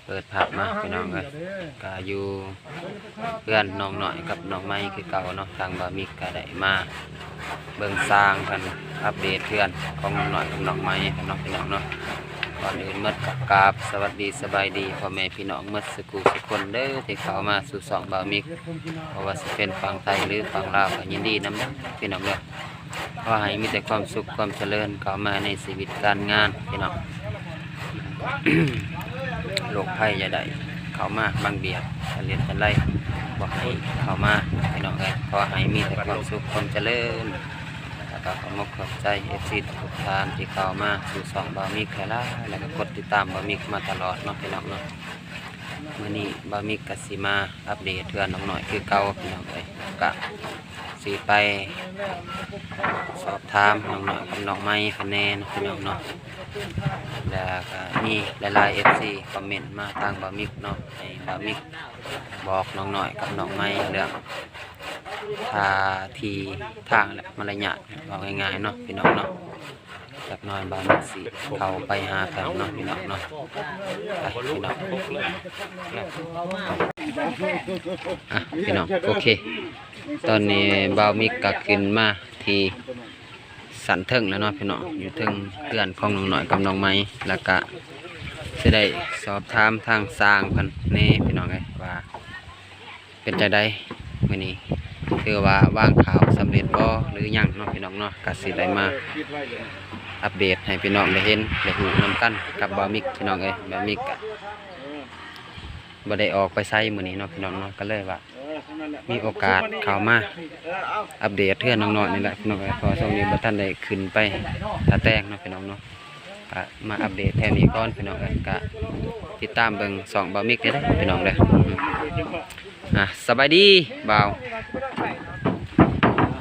ເປີດພາບມາພີ່ນ້ອງເອີຍ ກະຢູ່ເຮືອນນ້ອງນ້ອຍກັບນ້ອງໃໝ່ຄືເກົ່າເນາະ. ທາງບ່າວມິກກະໄດ້ມາເບິ່ງຊ່າງເພິ່ນອັບເດດເຮືອນຂອງນ້ອງນ້ອຍກັບນ້ອງໃໝ່ເນາະ ພີ່ນ້ອງເນາະ. ກ່ອນອື່ນໝົດກະກາບສະຫວັດດີສະບາຍດີພໍ່ແມ່ພີ່ນ້ອງໝົດ ສູ່ຜູ້ສູ່ຄົນເດີ ທີ່ເຂົ້າມາສູ່ຊ່ອງບ່າວມິກ ບໍ່ວ່າຊິເປັນຝັ່ງໄທ ຫຼື ຝັ່ງລາວ ກໍຍິນດີນຳເດີພີ່ນ້ອງເດີ. ຂໍໃຫ້ມີແຕ່ຄວາມສຸກຄວາມຈະເລີນເຂົ້າມາໃນຊີວິດການງານພີ່ນ້ອງ. ໂລກໄພຢ່າໄດ້ເຂົ້າມາບັງບຽດ ຈະເລັດຈະໄລບໍ່ໃຫ້ເຂົ້າມາພີ່ນ້ອງເອີຍ. ຂໍໃຫ້ມີແຕ່ຄວາມສຸກຄວາມຈະເລີນ ແລ້ວກໍຂອບອົກຂອບໃຈເອັຟຊີທຸກໆທ່ານທີ່ເຂົ້າມາສູ່ຊ່ອງບ່າວມິກຫຼາຍໆ ແລ້ວກໍກົດຕິດຕາມບ່າວມິກມາຕະຫຼອດເນາະ ພີ່ນ້ອງເນາະ. ມື້ນີ້ບ່າວມິກກໍຊິມາອັບເດດເຮືອນນ້ອງນ້ອຍຄືເກົ່າພີ່ນ້ອງເອີຍ. ກໍຊິໄປສອບຖາມນ້ອງນ້ອຍກັບນ້ອງໃໝ່ເພິ່ນແດ່ເນາະ ພີ່ນ້ອງເນາະ. ແລ້ວກໍມີຫຼາຍໆເອັຟຊີຄອມເມັນມາທາງບ່າວມິກເນາະ ໃຫ້ບ່າວມິກບອກນ້ອງນ້ອຍກັບນ້ອງໃໝ່ເລື່ອງທ່າທີທາງ ແລະ ມາລະຍາດ ເວົ້າງ່າຍໆເນາະ ພີ່ນ້ອງເນາະ. ຈັກໜ້ອຍບ່າວມິກຊິເຂົ້າໄປຫາເພິ່ນເນາະ ພີ່ນ້ອງເນາະ. ໄປພີ່ນ້ອງ ອ່ະ ພີ່ນ້ອງ ໂອເຄ ຕອນນີ້ບ່າວມິກກໍຂຶ້ນມາທີ່ຊັ້ນເທິງແລ້ວເນາະ ພີ່ນ້ອງ ຢູ່ເທິງເຮືອນຂອງນ້ອງນ້ອຍກັບນ້ອງໃໝ່ ແລ້ວກະຊິໄດ້ສອບຖາມທາງຊ່າງເພິ່ນແດ່ ພີ່ນ້ອງເອີຍ ວ່າ ເປັນຈັ່ງໃດມື້ນີ້ ຖືວ່າວາງຂ່າວສຳເລັດບໍ່ ຫຼື ຍັງເນາະ ພີ່ນ້ອງເນາະ. ກະຊິໄດ້ມາອັບເດດໃຫ້ພີ່ນ້ອງໄດ້ເຫັນໄດ້ຮູ້ນຳກັນກັບບ່າວມິກ ພີ່ນ້ອງເອີຍ. ບ່າວມິກກະບໍ່ໄດ້ອອກໄປໃສມື້ນີ້ເນາະ ພີ່ນ້ອງເນາະ ກໍເລີຍວ່າມີໂອກາດເຂົ້າມາອັບເດດເຮືອນນ້ອງນ້ອຍນີ້ແຫຼະ ພີ່ນ້ອງເອີຍ ເພາະວ່າຊ່ວງນີ້ບໍ່ທັນໄດ້ຂຶ້ນໄປທ່າແຕງເນາະ ພີ່ນ້ອງເນາະ. ກະມາອັບເດດແຄ່ນີ້ກ່ອນພີ່ນ້ອງເອີຍ ກະຕິດຕາມເບິ່ງຊ່ອງບ່າວມິກເດີພີ່ນ້ອງເດີ. ອ່າ ສະບາຍດີບ່າວ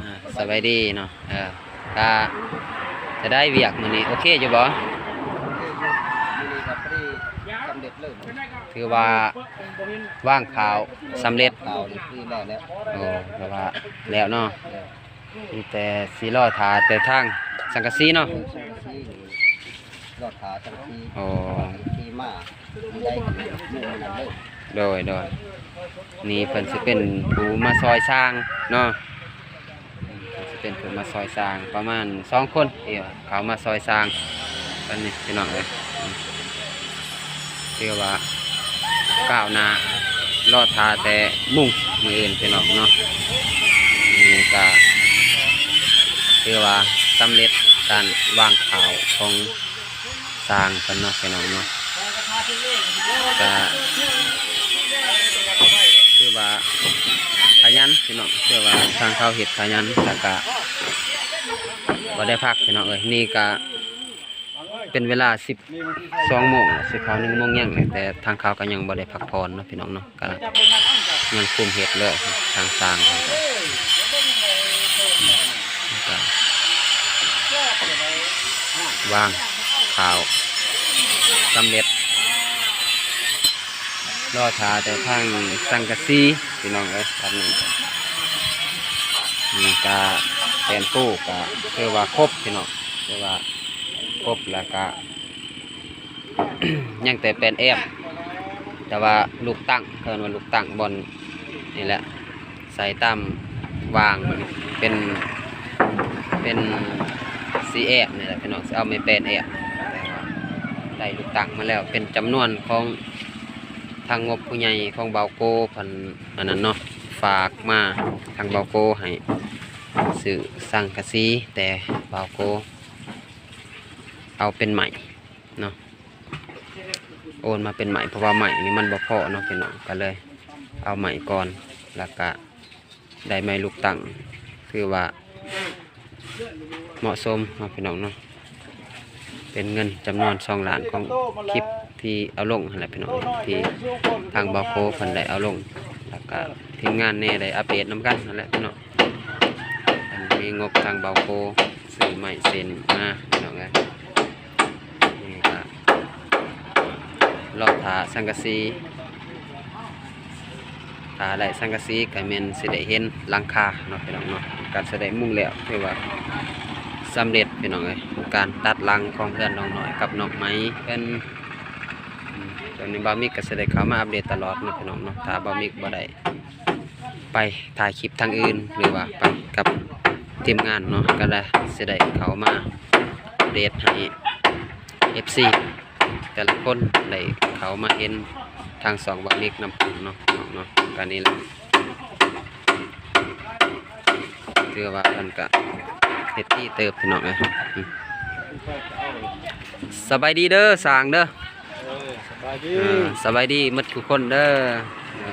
ອ່າ ສະບາຍດີເນາະ. ເອີ ກະຈະໄດ້ວຽກມື້ນີ້ໂອເຄຢູ່ບໍ່? ມື້ນີ້ກໍພໍດີສຳເລັດເລີຍ ຖືວ່າວາງຂ່າວສຳເລັດ ຂ່າວນີ້ຄືແລ້ວແລ້ວ ໂອ້ ແປວ່າແລ້ວເນາະ ແລ້ວ. ມີແຕ່ຊິລໍຖ້າແຕ່ທາງສັງກະສີເນາະ ເອີ ສັງກະສີນີ້ລໍຖ້າສັງກະສີ ໂອ້ ສັງກະສີມາ ມື້ໃດກໍມື້ນັ້ນເລີຍ. ໂດຍ ໂດຍ ນີ້ເພິ່ນຊິເປັນຜູ້ມາຊ່ອຍສ້າງເນາະ ເພິ່ນຊິເປັນຜູ້ມາຊ່ອຍສ້າງປະມານສອງຄົນ ທີ່ເຂົ້າມາຊ່ອຍສ້າງ ອັນນີ້ພີ່ນ້ອງເອີຍ ຖືວ່າກ້າວໜ້າ ລໍຖ້າແຕ່ມຸງມື້ອື່ນພີ່ນ້ອງເນາະ. ນີ້ກະຖືວ່າສຳເລັດການວາງຂ່າວຂອງຊ່າງເພິ່ນເນາະ ພີ່ນ້ອງເນາະ. ກະຖືວ່າຂະຫຍັນພີ່ນ້ອງ ຖືວ່າທາງເຂົາເຮັດຂະຫຍັນ ແລ້ວກະບໍ່ໄດ້ພັກພີ່ນ້ອງເອີຍ. ນີ້ກະ ເປັນເວລາສິບສອງໂມງ ຊິເຂົ້າໜຶ່ງໂມງແລງແລ້ວ ແຕ່ທາງເຂົາກໍຍັງບໍ່ໄດ້ພັກຜ່ອນເນາະ ພີ່ນ້ອງເນາະ ກໍຍັງຄຸມເຮັດເລີຍ ທາງຊ່າງເພິ່ນກໍ ອືມ ກໍວາງຂ່າວສຳເລັດ ລໍຖ້າແຕ່ທາງສັງກະສີພີ່ນ້ອງເອີຍ. ບັດນີ້ ນີ້ກະແປ້ນປູກະຖືວ່າຄົບພີ່ນ້ອງ ຖືວ່າຄົບ ແລ້ວກະຍັງແຕ່ແປ້ນແອ້ມ ແຕ່ວ່າລູກຕັ້ງ ເອີ້ນວ່າລູກຕັ້ງບ່ອນນີ້ແຫຼະ ໃສ່ຕາມວາງເປັນ ເປັນສີ່ແອ້ມນີ້ແຫຼະພີ່ນ້ອງ ຊິເອົາໄມ້ແປ້ນແອ້ມ ແຕ່ວ່າໄດ້ລູກຕັ້ງມາແລ້ວ ເປັນຈຳນວນຂອງທາງງົບຜູ້ໃຫຍ່ຂອງບ່າວໂກເພິ່ນ ອັນນັ້ນເນາະ ຝາກມາທາງບ່າວໂກໃຫ້ຊື້ສັງກະສີ ແຕ່ບ່າວໂກເອົາເປັນໄມ້ເນາະ ໂອນມາເປັນໄມ້ ເພາະວ່າໄມ້ນີ້ມັນບໍ່ພໍເນາະພີ່ນ້ອງ ກໍເລີຍເອົາໄມ້ກ່ອນ ແລ້ວກະໄດ້ໄມ້ລູກຕັ້ງ ຖືວ່າເໝາະສົມເນາະພີ່ນ້ອງເນາະ. ເປັນເງິນຈຳນວນສອງລ້ານຂອງຄລິບທີ່ເອົາລົງຫັ້ນແຫຼະພີ່ນ້ອງ ທີ່ທາງບ່າວໂກເພິ່ນໄດ້ເອົາລົງ ແລ້ວກະທີມງານແດ່ໄດ້ອັບເດດນຳກັນຫັ້ນແຫຼະພີ່ນ້ອງ. ອັນມີງົບທາງບ່າວໂກຊື້ໄມ້ເສັ້ນມາພີ່ນ້ອງເອີຍ. ນີ້ກະລໍຖ້າສັງກະສີ ຖ້າໄດ້ສັງກະສີກໍແມ່ນຊິໄດ້ເຫັນຫຼັງຄາເນາະພີ່ນ້ອງເນາະ. ການສະແດງມຸງແລ້ວຖືວ່າສຳເລັດພີ່ນ້ອງເອີຍ ການຕັດຫຼັງຂອງເຮືອນນ້ອງນ້ອຍກັບນ້ອງໃໝ່ເພິ່ນ ອືມ ຕອນນີ້ບ່າວມິກກໍຊິໄດ້ເຂົ້າມາອັບເດດຕະຫຼອດເນາະ ພີ່ນ້ອງເນາະ. ຖ້າບ່າວມິກບໍ່ໄດ້ໄປຖ່າຍຄລິບທາງອື່ນ ຫຼືວ່າໄປກັບທີມງານເນາະ ກໍໄດ້ ຊິໄດ້ເຂົ້າມາອັບເດດໃຫ້ເອັຟຊີແຕ່ລະຄົນໄດ້ເຂົ້າມາເຫັນທາງຊ່ອງບ່າວມິກນຳກັນເນາະ ພີ່ນ້ອງເນາະ. ກໍນີ້ແຫຼະ ຖືວ່າເພິ່ນກະເຮັດດີເຕີບ ພີ່ນ້ອງເອີຍ. ອືມ ສະບາຍດີເດີ ຊ່າງເດີ. ເອີ ສະບາຍດີ ເອີ ສະບາຍດີໝົດທຸກຄົນເດີ. ເອີ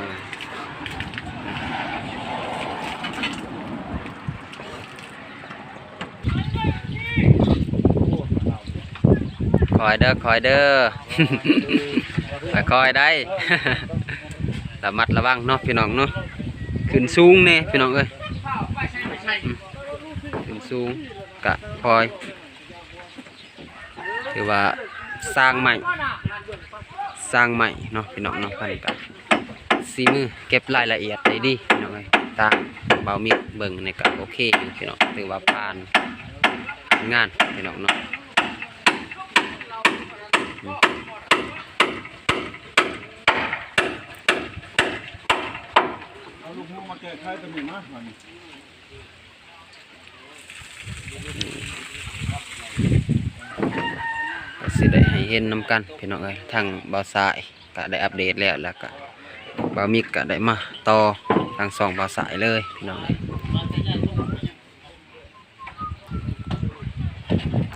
ຄ່ອຍເດີ ຄ່ອຍເດີ ຄ່ອຍໆໄດ໋ ລະມັດລະວັງເນາະ ພີ່ນ້ອງເນາະ. ຂຶ້ນສູງແດ່ ພີ່ນ້ອງເອີຍ ອືມ ຂຶ້ນສູງ ກະຄ່ອຍ ຖືວ່າສ້າງໃໝ່ ສ້າງໃໝ່ເນາະ ພີ່ນ້ອງເນາະ. ເພິ່ນກະສີມືເກັບລາຍລະອຽດໄດ້ດີ ພີ່ນ້ອງເອີຍ. ຕາມບ່າວມິກເບິ່ງນີ້ກະໂອເຄຢູ່ ພີ່ນ້ອງ ຖືວ່າຜ່ານ ຜ່ານງານ ພີ່ນ້ອງເນາະ. ອືມ ເອົາລູກຫົວມາແກ້ໄຂຕົວນີ້ມາ ບັດນີ້ ກໍຊິໄດ້ໃຫ້ເຫັນນຳກັນ ພີ່ນ້ອງເອີຍ. ທາງບ່າວຊາຍກໍໄດ້ອັບເດດແລ້ວ ແລ້ວກໍບ່າວມິກກໍໄດ້ມາຕໍ່ທາງຊ່ອງບ່າວຊາຍເລີຍ ພີ່ນ້ອງເອີຍ.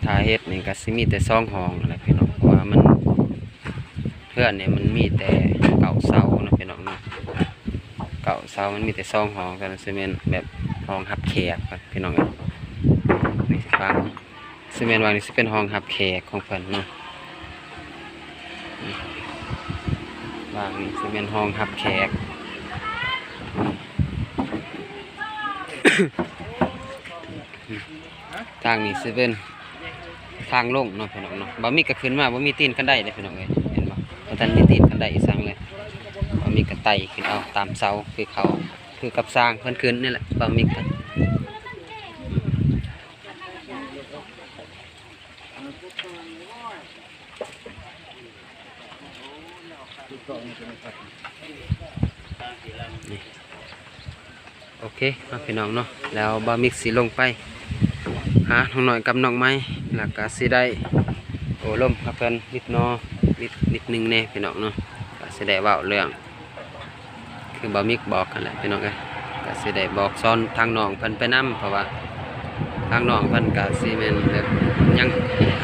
ຖ້າເຮັດນີ້ກໍຊິມີແຕ່ສອງຫ້ອງຫັ້ນແຫຼະ ພີ່ນ້ອງ ເພາະວ່າມັນ ເຮືອນນີ້ມັນມີແຕ່ເກົ້າເສົາເນາະ ພີ່ນ້ອງເນາະ. ເກົ້າເສົາ ມັນມີແຕ່ສອງຫ້ອງ ກໍຊິແມ່ນແບບຫ້ອງຮັບແຂກ ພີ່ນ້ອງເອີຍ. ນີ້ຟັງ ຊິແມ່ນວ່ານີ້ຊິເປັນຫ້ອງຮັບແຂກຂອງເພິ່ນເນາະ. ວາງນີ້ຊິແມ່ນຫ້ອງຮັບແຂກ. ທາງນີ້ຊິເປັນທາງລົງເນາະ ພີ່ນ້ອງເນາະ. ບ່າວມິກກໍຂຶ້ນມາບໍ່ມີຕີນຄັນໄດເດ້ ພີ່ນ້ອງເອີຍ ເຫັນບໍ່? ບໍ່ທັນມີຕີນຄັນໄດອີ່ສັງເລີຍ. ບ່າວມິກກໍໄຕ່ຂຶ້ນເອົາຕາມເສົາ ຄືເຂົາ ຄືກັບຊ່າງເພິ່ນຂຶ້ນນີ້ແຫຼະ ບ່າວມິກກໍ ນີ້ ໂອເຄເນາະ ພີ່ນ້ອງເນາະ. ແລ້ວບ່າວມິກຊິລົງໄປຫານ້ອງນ້ອຍກັບນ້ອງໃໝ່ ແລ້ວກໍຊິໄດ້ໂອ້ລົມກັບເພິ່ນນິດໜໍ ນິດ ນິດໜຶ່ງແດ່ ພີ່ນ້ອງເນາະ. ກໍຊິໄດ້ເວົ້າເລື່ອງ ຄືບ່າວມິກບອກຫັ້ນແຫຼະ ພີ່ນ້ອງເອີຍ. ກໍຊິໄດ້ບອກສອນທາງນ້ອງເພິ່ນໄປນຳ ເພາະວ່າທາງນ້ອງເພິ່ນກໍຊິແມ່ນແບບຍັງ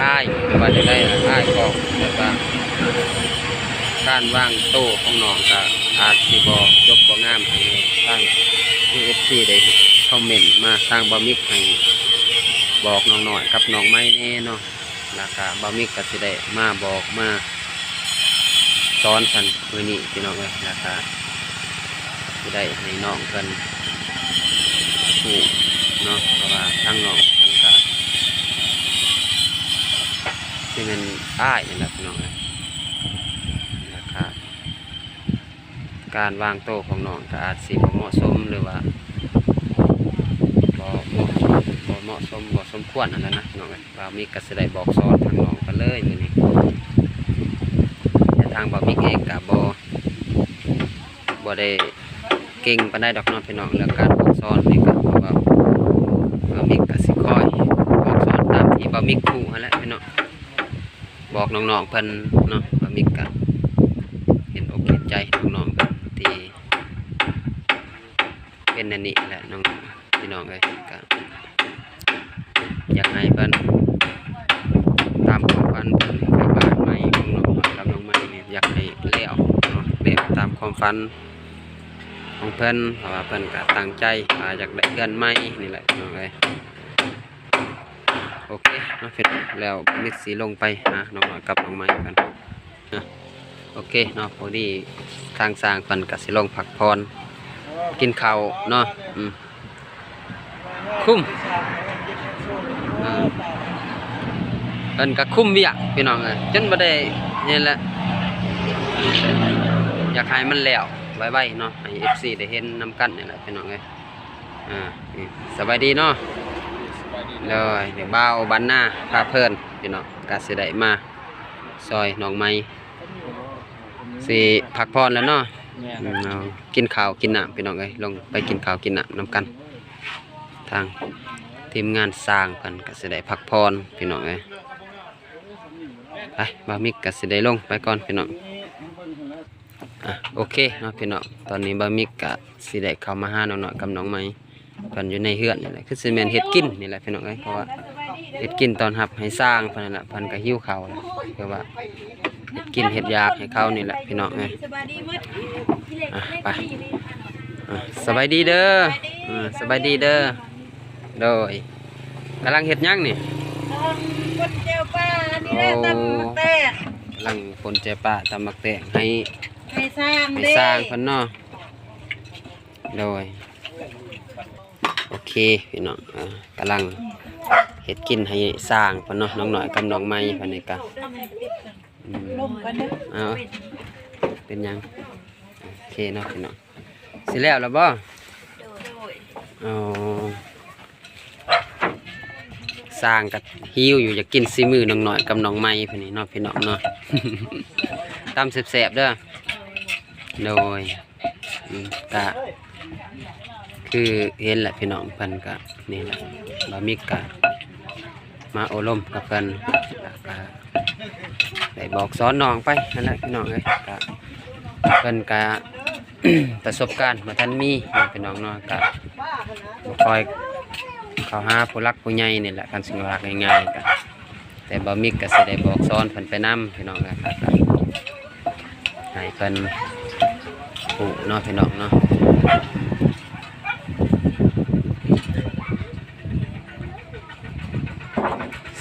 ອາຍ ຫຼືວ່າຈັ່ງໃດ ອາຍອອກ ແບບວ່າການວາງໂຕຂອງນ້ອງກໍອາດຊິບໍ່ຈົບບໍ່ງາມ ໃຫ້ທາງ ເອັຟຊີ ໄດ້ຄອມເມັນມາທາງບ່າວມິກ ໃຫ້ບອກນ້ອງນ້ອຍກັບນ້ອງໃໝ່ແດ່ເນາະ. ແລ້ວກະບ່າວມິກກໍຊິໄດ້ມາບອກມາສອນເພິ່ນມື້ນີ້ ພີ່ນ້ອງເອີຍ. ແລ້ວກະຊິໄດ້ໃຫ້ນ້ອງເພິ່ນຮູ້ເນາະ ເພາະວ່າທາງນ້ອງເພິ່ນກະຊິແມ່ນອ້າຍນີ້ແຫຼະ ພີ່ນ້ອງເອີຍ. ແລ້ວກະ ການວາງໂຕຂອງນ້ອງກໍອາດຊິບໍ່ເໝາະສົມ ຫຼືວ່າບໍ່ ບໍ່ ບໍ່ເໝາະສົມ ບໍ່ສົມຄວນຫັ້ນແຫຼະນະນ້ອງເອີຍ. ບ່າວມິກກໍຊິໄດ້ບອກສອນທາງນ້ອງເພິ່ນເລີຍມື້ນີ້. ແຕ່ທາງບ່າວມິກເອງກໍບໍ່ ບໍ່ໄດ້ເກັ່ງປານໃດດອກເນາະພີ່ນ້ອງ ເລື່ອງການບອກສອນນີ້ກໍ ເພາະວ່າບ່າວມິກກໍຊິຄອຍບອກສອນຕາມທີ່ບ່າວມິກຮູ້ຫັ້ນແຫຼະພີ່ນ້ອງ. ບອກນ້ອງໆເພິ່ນເນາະ ບ່າວມິກກະເຫັນອົກເຫັນໃຈນ້ອງໆເພິ່ນທີ່ເປັນແນວນີ້ແຫຼະນ້ອງ ພີ່ນ້ອງເອີຍ. ກະຢາກໃຫ້ເພິ່ນຕາມຄວາມຝັນເພິ່ນ ຄືບ້ານໃໝ່ຂອງນ້ອງ ກັບນ້ອງໃໝ່ນີ້ ຢາກໃຫ້ແລ້ວເນາະ ແລ້ວຕາມຄວາມຝັນຂອງເພິ່ນ ເພາະວ່າເພິ່ນກະຕັ້ງໃຈວ່າຢາກໄດ້ເຮືອນໃໝ່ນີ້ແຫຼະນ້ອງເອີຍ. ໂອເຄເນາະພີ່ນ້ອງ ແລ້ວມິກຊິລົງໄປຫານ້ອງນ້ອຍກັບນ້ອງໃໝ່ກັນ. ໂອເຄເນາະ ພໍດີທາງຊ່າງເພິ່ນກະຊິລົງພັກຜ່ອນ ກິນເຂົ້າເນາະ. ອືມ ຄຸ້ມ ເອີ ເພິ່ນກະຄຸ້ມວຽກພີ່ນ້ອງເອີຍ ຈົນບໍ່ໄດ້ເຫັນແຫຼະ. ຢາກໃຫ້ມັນແລ້ວໄວໆເນາະ ໃຫ້ເອັຟຊີໄດ້ເຫັນນຳກັນນີ້ແຫຼະພີ່ນ້ອງເອີຍ. ອາ ນີ້ ສະບາຍດີເນາະ. ສະບາຍດີ. ໂດຍ ດຽວບ່າວບັນນາພາເພີນພີ່ນ້ອງ ກະຊິໄດ້ມາຊ່ອຍນ້ອງໃໝ່ ຊິພັກຜ່ອນແລ້ວເນາະ. ແມ່ນ ອືມ ເອົາ ກິນເຂົ້າກິນນ້ຳພີ່ນ້ອງເອີຍ, ລົງໄປກິນເຂົ້າກິນນ້ຳນຳກັນ. ທາງທີມງານຊ່າງເພິ່ນກໍຊິໄດ້ພັກຜ່ອນພີ່ນ້ອງເອີຍ. ໄປ ບ່າວມິກກໍຊິໄດ້ລົງໄປກ່ອນພີ່ນ້ອງ. ອ່ະ ໂອເຄເນາະພີ່ນ້ອງ, ຕອນນີ້ບ່າວມິກກະຊິໄດ້ເຂົ້າມາຫານ້ອງນ້ອຍກັບນ້ອງໃໝ່ ເພິ່ນຢູ່ໃນເຮືອນນີ້ແຫຼະ, ຄືຊິແມ່ນເຮັດກິນນີ້ແຫຼະພີ່ນ້ອງເອີຍ, ເພາະວ່າເຮັດກິນຕ້ອນຮັບໃຫ້ຊ່າງເພິ່ນນັ້ນແຫຼະ, ເພິ່ນກໍຫິວເຂົ້າແຫຼະ, ຄືວ່າເຮັດກິນເຮັດຢາກໃຫ້ເຂົານີ້ແຫຼະພີ່ນ້ອງເອີຍ. ອ່ະ ໄປ ອ່ະ ສະບາຍດີເດີ, ອ່າ ສະບາຍດີເດີ. ໂດຍ ກຳລັງເຮັດຫຍັງນີ້? ກຳລັງປົນແຈ່ວປາ ອັນນີ້ແຫຼະ ໂອ້ ຕຳໝາກແຕງ, ກຳລັງປົນແຈ່ວປາ ຕຳໝາກແຕງໃຫ້ ໃຫ້ຊ່າງ ໃຫ້ ເດ້ ຊ່າງເພິ່ນເນາະ. ໂດຍ ໂອເຄພີ່ນ້ອງ, ເອີ ກຳລັງເຮັດກິນໃຫ້ຊ່າງເພິ່ນເນາະ, ນ້ອງນ້ອຍກັບນ້ອງໃໝ່ເພິ່ນນີ້ກະ ອືມ ລົມກັນເດີ. ເອົາ ເປັນຫຍັງ? ໂອເຄເນາະພີ່ນ້ອງ. ຊິແລ້ວແລ້ວບໍ່? ໂດຍ ອໍ ຊ່າງກໍຫິວຢູ່ ຢາກກິນສີມືນ້ອງນ້ອຍກັບນ້ອງໃໝ່ເພິ່ນນີ້ເນາະພີ່ນ້ອງເນາະ. ຕຳແຊບໆເດີ. ໂດຍ ອືມ ກະຄືເຫັນແຫຼະພີ່ນ້ອງ, ເພິ່ນກະນີ້ແຫຼະ ບ່າວມິກກະ ມາໂອ້ລົມກັບເພິ່ນ ແລ້ວກະໄດ້ບອກສອນນ້ອງໄປຫັ້ນແຫຼະພີ່ນ້ອງເອີຍ. ກະເພິ່ນກະປະສົບການບໍ່ທັນມີເນາະພີ່ນ້ອງເນາະ, ກະບໍ່ຄ່ອຍເຂົ້າຫາຜູ້ຫຼັກຜູ້ໃຫຍ່ນີ້ແຫຼະ, ຄັນຊິວ່າງ່າຍໆ ກະ ແຕ່ບ່າວມິກກໍຊິໄດ້ບອກສອນເພິ່ນໄປນຳພີ່ນ້ອງເອີຍ, ໃຫ້ເພິ່ນຮູ້ເນາະພີ່ນ້ອງເນາະ.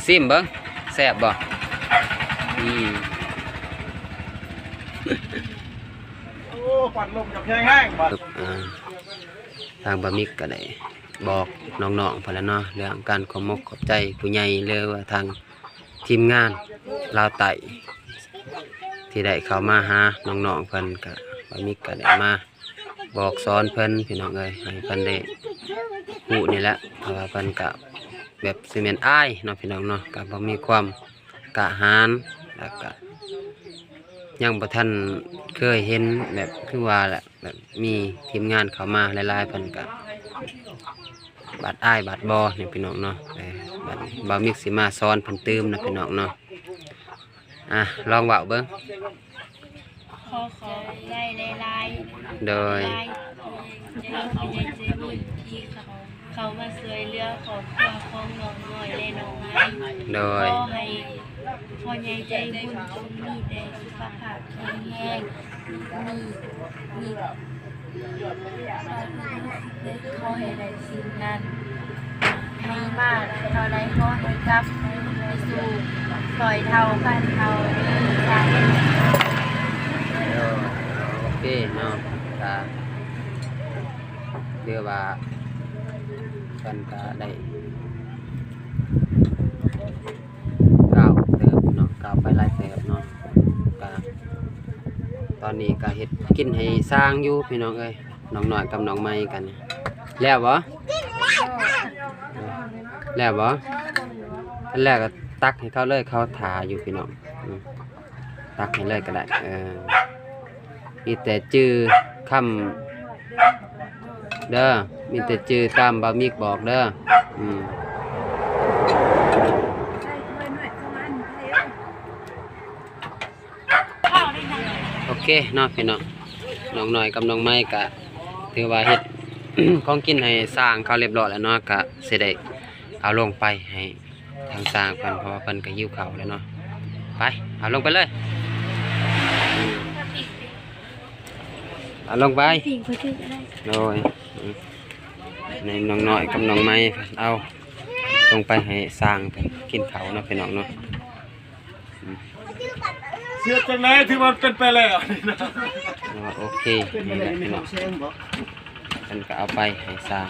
ຊີມເບິ່ງ ແຊບບໍ່? ອືມ ໂອ້ ຄວັນລົມຈະແຮງໆ ບາດ ອ່າ ທາງບ່າວມິກກໍໄດ້ບອກນ້ອງໆ ເພິ່ນແລ້ວເນາະ ເລື່ອງການຂອບມົກຂອບໃຈຜູ້ໃຫຍ່ ຫຼືວ່າທາງທີມງານລາວໃຕ້ ທີ່ໄດ້ເຂົ້າມາຫານ້ອງໆ ເພິ່ນ, ກໍບ່າວມິກກໍໄດ້ມາ ບອກສອນເພິ່ນພີ່ນ້ອງເອີຍ ໃຫ້ເພິ່ນໄດ້ຮູ້ນີ້ແຫຼະ, ເພາະວ່າເພິ່ນກະແບບຊິແມ່ນອາຍເນາະພີ່ນ້ອງເນາະ, ກະບໍ່ມີຄວາມກະຫານ ແລ້ວກະຍັງບໍ່ທັນເຄີຍເຫັນ ແບບຄືວ່າແຫຼະ ແບບມີທີມງານເຂົ້າມາຫຼາຍໆ ເພິ່ນກະບາດອາຍບາດບໍ່ນີ້ພີ່ນ້ອງເນາະ. ເອີ ບາດນີ້ບ່າວມິກຊິມາສອນເພິ່ນຕື່ມນະພີ່ນ້ອງເນາະ. ອ່ະ ລອງເວົ້າເບິ່ງ. ຂໍຂອບໃຈຫຼາຍໆ ໂດຍ ຫຼາຍໆ ຜູ້ໃຫຍ່ໃຈບຸນທີ່ເຂົ້າ ເຂົ້າມາຊ່ວຍເຫຼືອຄອບຄົວຂອງນ້ອງນ້ອຍ ແລະ ນ້ອງໃໝ່. ໂດຍ ຂໍໃຫ້ພໍ່ໃຫຍ່ໃຈບຸນຈົ່ງມີແຕ່ສຸຂະພາບແຂງແຮງ ມີ ມີ ຂໍໃຫ້ໄດ້ສິ່ງນັ້ນ ໃຫ້ມາເທົ່າໃດຂໍໃຫ້ກັບຄືນໄປສູ່ຮ້ອຍເທົ່າພັນເທົ່າເດີ ສາທຸ. ໂອເຄເນາະ ກະຖືວ່າເພິ່ນກະໄດ້ ກ້າວເຕີບເນາະ ກ້າວໄປຫຼາຍເຕີບເນາະ. ກະຕອນນີ້ກະເຮັດກິນໃຫ້ຊ່າງຢູ່ພີ່ນ້ອງເອີຍ ນ້ອງນ້ອຍກັບນ້ອງໃໝ່ກັນ. ແລ້ວບໍ່? ແລ້ວບໍ່? ຄັນແລ້ວກໍຕັກໃຫ້ເຂົາເລີຍ ເຂົາຖ້າຢູ່ພີ່ນ້ອງ. ອືມ ຕັກໃຫ້ເລີຍກໍໄດ້. ເອີ ມີແຕ່ຈື່ຄຳເດີ ມີແຕ່ຈື່ຕາມບ່າວມິກບອກເດີ. ອືມ ໂອເຄເນາະພີ່ນ້ອງ ນ້ອງນ້ອຍກັບນ້ອງໃໝ່ກະຖືວ່າເຮັດຂອງກິນໃຫ້ຊ່າງເຂົາລຽບຮ້ອຍແລ້ວເນາະ ກະຊິໄດ້ເອົາລົງໄປໃຫ້ ທາງຊ່າງເພິ່ນ ເພາະວ່າເພິ່ນກໍຫິວເຂົ້າແລ້ວເນາະ. ໄປ ເອົາລົງໄປເລີຍ ເອົາລົງໄປ. ໂດຍ ໃນນ້ອງນ້ອຍກັບນ້ອງໃໝ່ ເອົາລົງໄປໃຫ້ຊ່າງເພິ່ນກິນເຂົ້າເນາະ ພີ່ນ້ອງເນາະ. ເສຍຈັ່ງໃດ ຖືວ່າເປັນໄປແລ້ວ. ໂອເຄ ນີ້ແຫຼະພີ່ນ້ອງ ເພິ່ນກໍເອົາໄປໃຫ້ຊ່າງ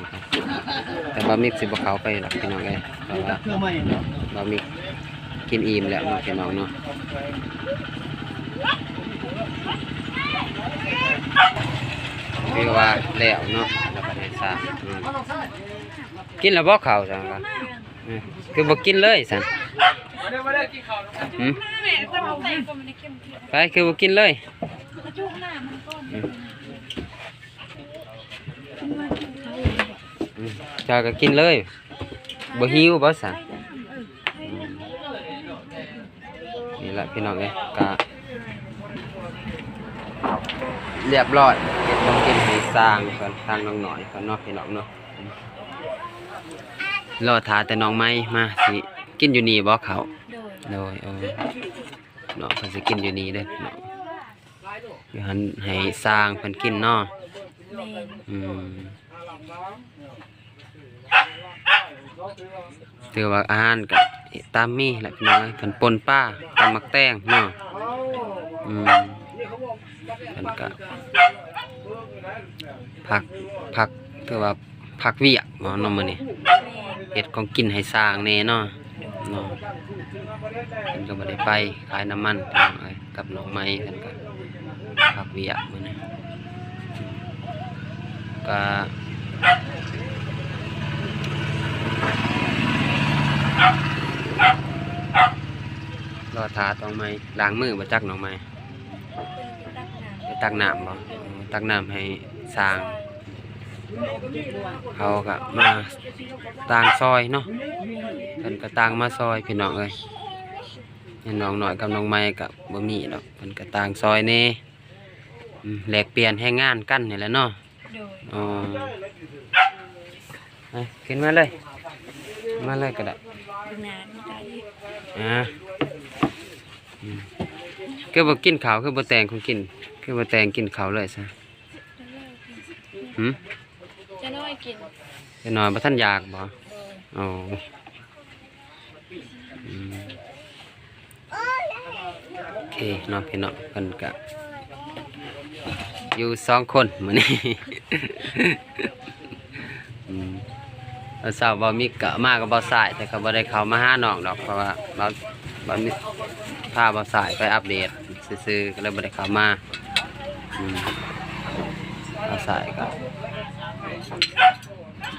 ແຕ່ບ່າວມິກຊິບໍ່ເຂົ້າໄປດອກພີ່ນ້ອງເອີຍ ເພາະວ່າບ່າວມິກກິນອີ່ມແລ້ວເນາະ ພີ່ນ້ອງເນາະ. ຄືວ່າແລ້ວເນາະ ແລ້ວກໍໃຫ້ຊ່າງ ອືມ ກິນແລ້ວບໍ່ເຂົ້າ ຊ່າງ ຄືບໍ່ກິນເລີຍຊັ້ນ? ຫືມ ໄປ ຄືບໍ່ກິນເລີຍ? ອືມ ເຈົ້າກໍກິນເລີຍ ບໍ່ຫິວບໍ່ຊັ້ນ? ອືມ ນີ້ລະພີ່ນ້ອງເອີຍ ກະລຽບຮ້ອຍ ເຮັດຂອງກິນໃຫ້ຊ່າງກ່ອນ ທາງນ້ອງນ້ອຍກ່ອນເນາະພີ່ນ້ອງເນາະ. ອືມ ລໍຖ້າແຕ່ນ້ອງໃໝ່ມາ ຊິກິນຢູ່ນີ້ບໍ່ເຂົ້າ? ໂດຍ ໂດຍ ເອີ ນ້ອງເພິ່ນຊິກິນຢູ່ນີ້ເດີເນາະ ຢູ່ຫັ້ນໃຫ້ຊ່າງເພິ່ນກິນເນາະ. ແມ່ນ ອືມ ຖືວ່າອາຫານກະຕາມມີແຫຼະພີ່ນ້ອງເອີຍ ເພິ່ນປົ່ນປາ ຕຳໝາກແຕງເນາະ. ອືມ ເພິ່ນກະພັກ ພັກ ຖືວ່າພັກວຽກເນາະມື້ນີ້ ເຮັດຂອງກິນໃຫ້ຊ່າງແດ່ເນາະ. ເນາະ ເພິ່ນກໍບໍ່ໄດ້ໄປຂາຍນ້ຳມັນພີ່ນ້ອງເອີຍ ກັບນ້ອງໃໝ່ເພິ່ນກໍພັກວຽກມື້ນີ້ ກໍລໍຖ້ານ້ອງໃໝ່ ລ້າງມືບໍ່ຈັກນ້ອງໃໝ່? ໄປຕັກນ້ຳບໍ່? ເອີ ຕັກນ້ຳໃຫ້ຊ່າງ ເຂົາກໍມາຕ່າງຊ່ອຍເນາະ ເພິ່ນກໍຕ່າງມາຊ່ອຍພີ່ນ້ອງເອີຍ. ແມ່ນນ້ອງນ້ອຍກັບນ້ອງໃໝ່ກໍບໍ່ມີດອກ ເພິ່ນກໍຕ່າງຊ່ອຍແດ່ ອືມ ແລກປ່ຽນແຮງງານກັນນີ້ແຫຼະເນາະ. ໂດຍ ອໍ ໄປ ຂຶ້ນມາເລີຍ ມາເລີຍກໍໄດ້ ອ່າ ອືມ ຄືບໍ່ກິນເຂົ້າ ຄືບໍ່ແຕ່ງຂອງກິນ ຄືບໍ່ແຕ່ງກິນເຂົ້າເລີຍຊະ? ຫືມ? ຈະນ້ອຍກິນ ຈະນ້ອຍບໍ່ທັນຢາກບໍ່? ໂດຍ ໂອ້ ອືມ ໂອເຄເນາະພີ່ນ້ອງ ເພິ່ນກະຢູ່ສອງຄົນມື້ນີ້ ອືມ ຕອນເຊົ້າບ່າວມິກກະມາກັບບ່າວຊາຍ ແຕ່ກໍບໍ່ໄດ້ເຂົ້າມາຫານ້ອງດອກ ເພາະວ່າບ່າວ ບ່າວມິກພາບ່າວຊາຍໄປອັບເດດຊື່ໆ ກໍເລີຍບໍ່ໄດ້ເຂົ້າມາ. ອືມ ອາໄສກໍ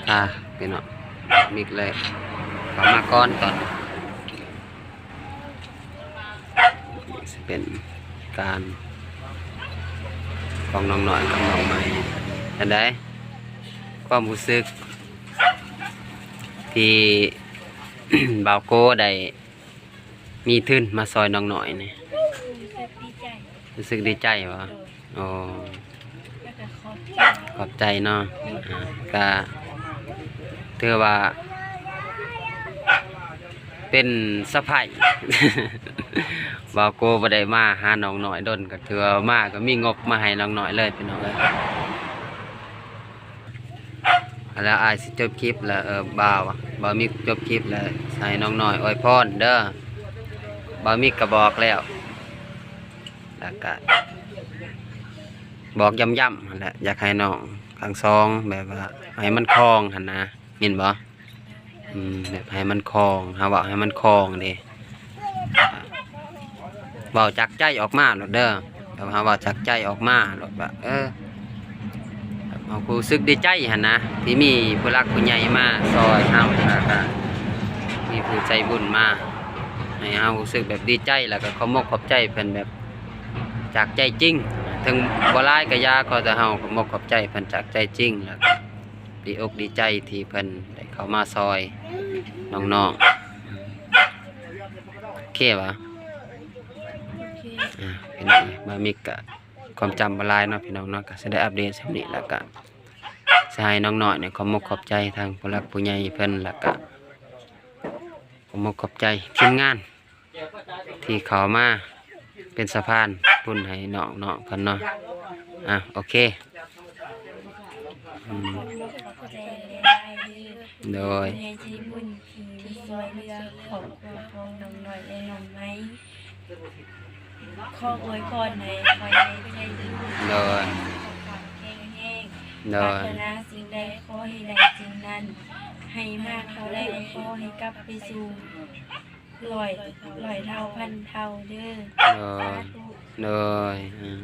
ພາພີ່ນ້ອງມິກເລີຍເຂົ້າມາກ່ອນຕອນນີ້ ຊິເປັນການຂອງນ້ອງນ້ອຍກັບນ້ອງໃໝ່. ຈັ່ງໃດຄວາມຮູ້ສຶກທີ່ບ່າວໂກໄດ້ ມີທຶນມາຊ່ອຍນ້ອງນ້ອຍນີ້ ຮູ້ສຶກດີໃຈ ຮູ້ສຶກດີໃຈບໍ່? ໂດຍ ໂອ້ ແລ້ວກໍຂອບໃຈ ຂອບໃຈເນາະ ໂດຍ ອ່າ ກະຖືວ່າເປັນສະໃພ້ ບ່າວໂກບໍ່ໄດ້ມາຫານ້ອງນ້ອຍດົນ ກໍຖືວ່າມາກໍມີງົບມາໃຫ້ນ້ອງນ້ອຍເລີຍ ພີ່ນ້ອງເອີຍ. ແລ້ວອ້າຍຊິຈົບຄລິບແລ້ວ ເອີ ບ່າວ ບ່າວມິກຈົບຄລິບແລ້ວ ໃຫ້ນ້ອງນ້ອຍອວຍພອນເດີ. ບ່າວມິກກໍບອກແລ້ວ ແລ້ວກໍບອກຢ້ຳໆຫັ້ນແຫຼະ ຢາກໃຫ້ນ້ອງທັງສອງແບບວ່າໃຫ້ມັນຄ່ອງຫັ້ນນະ ແມ່ນບໍ່? ອືມ ແບບໃຫ້ມັນຄ່ອງ ເຮົາເວົ້າໃຫ້ມັນຄ່ອງເດ້ ເວົ້າຈາກໃຈອອກມາໂລດເດີ ເຮົາເວົ້າຈາກໃຈອອກມາໂລດວ່າ ເອີ ເຮົາຮູ້ສຶກດີໃຈຫັ້ນນະ ທີ່ມີຜູ້ຫຼັກຜູ້ໃຫຍ່ມາຊ່ອຍເຮົາ ແລ້ວກະມີຜູ້ໃຈບຸນມາໃຫ້ເຮົາຮູ້ສຶກແບບດີໃຈ ແລ້ວກະຂອບມົກຂອບໃຈເພິ່ນແບບຈາກໃຈຈິງ ເຖິງບໍ່ຫຼາຍກະຢ່າ ຂໍແຕ່ເຮົາຂອບມົກຂອບໃຈເພິ່ນຈາກໃຈຈິງ ແລ້ວກະ ດີອົກດີໃຈທີ່ເພິ່ນໄດ້ເຂົ້າມາຊ່ອຍນ້ອງໆ ໂອເຄບໍ່? ໂອເຄ ອ່າ ພີ່ນ້ອງເອີຍ ບ່າວມິກກະຄວາມຈຳບໍ່ຫຼາຍເນາະ ພີ່ນ້ອງເນາະ ກະຊິໄດ້ອັບເດດສ່ຳນີ້ ແລ້ວກະຊິໃຫ້ນ້ອງນ້ອຍນີ້ຂອບມົກຂອບໃຈທາງຜູ້ຫຼັກຜູ້ໃຫຍ່ເພິ່ນ ແລ້ວກະຂອບມົກຂອບໃຈທີມງານ ທີ່ເຂົ້າມາເປັນສະພານບຸນໃຫ້ນ້ອງໆເພິ່ນເນາະ ອ່າ ໂອເຄ ອືມ ຂອບໃຈຫຼາຍໆເດີ ໂດຍ ຜູ້ໃຫຍ່ໃຈບຸນທີ່ຊ່ວຍເຫຼືອຄອບຄົວຂອງນ້ອງນ້ອຍ ແລະ ນ້ອງໃໝ່ ຂໍອວຍພອນໃຫ້ພໍ່ໃຫຍ່ໃຈບຸນ ໂດຍ ສຸຂະພາບແຂງແຮງ ໂດຍ ປາດຖະໜາສິ່ງໃດຂໍໃຫ້ໄດ້ສິ່ງນັ້ນ ໃຫ້ມາເທົ່າໃດຂໍໃຫ້ກັບໄປສູ່ ຮ້ອຍ ຮ້ອຍເທົ່າພັນເທົ່າເດີ ໂດຍ ສາທຸ ໂດຍ ອ່າ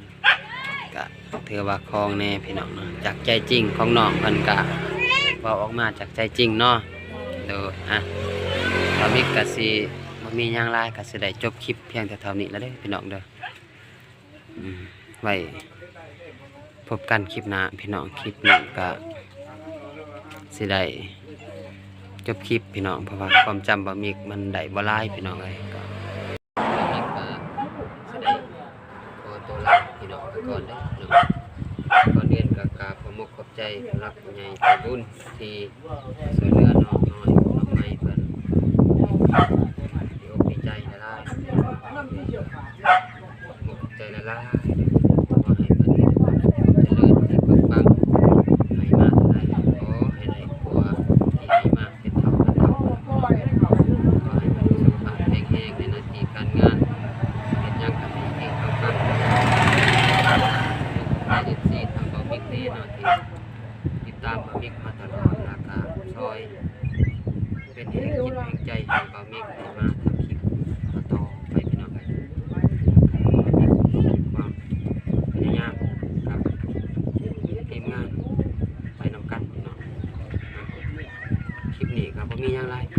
ກະຖືວ່າຄ່ອງແດ່ພີ່ນ້ອງເນາະ ຈາກໃຈຈິງຂອງນ້ອງເພິ່ນກະເວົ້າອອກມາຈາກໃຈຈິງເນາະ ໂດຍ ອ່າ ບ່າວມິກກະຊິບໍ່ມີຫຍັງຫຼາຍ ກະຊິໄດ້ຈົບຄລິບພຽງແຕ່ເທົ່ານີ້ລະເດີພີ່ນ້ອງເດີ ອືມ ໄວ້ ພົບກັນຄລິບໜ້າພີ່ນ້ອງ. ຄລິບນີ້ກະຊິໄດ້ຈົບຄລິບພີ່ນ້ອງ ເພາະວ່າຄວາມຈຳບ່າວມິກມັນໄດ້ບໍ່ຫຼາຍພີ່ນ້ອງເອີຍ. ກະບ່າວມິກກະຊິໄດ້ຂໍຕົວລາພີ່ນ້ອງໄປກ່ອນເດີພີ່ນ້ອງ. ກ່ອນອື່ນກະກາບຂອບອົກຂອບໃຈຜູ້ຫຼັກຜູ້ໃຫຍ່ໃຈບຸນທີ່ຊ່ວຍເຫຼືອນ້ອງນ້ອຍນ້ອງໃໝ່ເພິ່ນ ດີອົກດີໃຈຫຼາຍໆ ຂອບໃຈຫຼາຍໆ ຂໍໃຫ້ເພິ່ນມີແຕ່ຄວາມສຸກຄວາມຈະເລີນ ໃຫ້ປັງໆ ໃຫ້ມາເທົ່າໃດ ຂໍໃຫ້ໄດ້ກວ່າທີ່ໃຫ້ມາເປັນເທົ່າພັນເທົ່າ. ຂໍໃຫ້ເພິ່ນມີສຸຂະພາບແຂງແຮງໃນໜ້າທີ່ການງານ ເຮັດຫຍັງກໍໃຫ້ເຮັງປັງໆ. ຂອບໃຈເອັຟຊີທາງບ່າວມິກເດ້ເນາະ ທີ່ຕິດຕາມບ່າວມິກມາຕະຫຼອດ ແລ້ວກໍຊ່ອຍ ເປັນແຮງຈິດແຮງໃຈໃຫ້ບ່າວມິກໄດ້ມາທຳຄລິບຕໍ່ໆໄປພີ່ນ້ອງເອີຍ. ຄວາມພະຍາຍາມກັບທີມງານໄປນຳກັນພີ່ນ້ອງ. ຄລິບນີ້ກໍບໍ່ມີຫຍັງຫຼາຍ.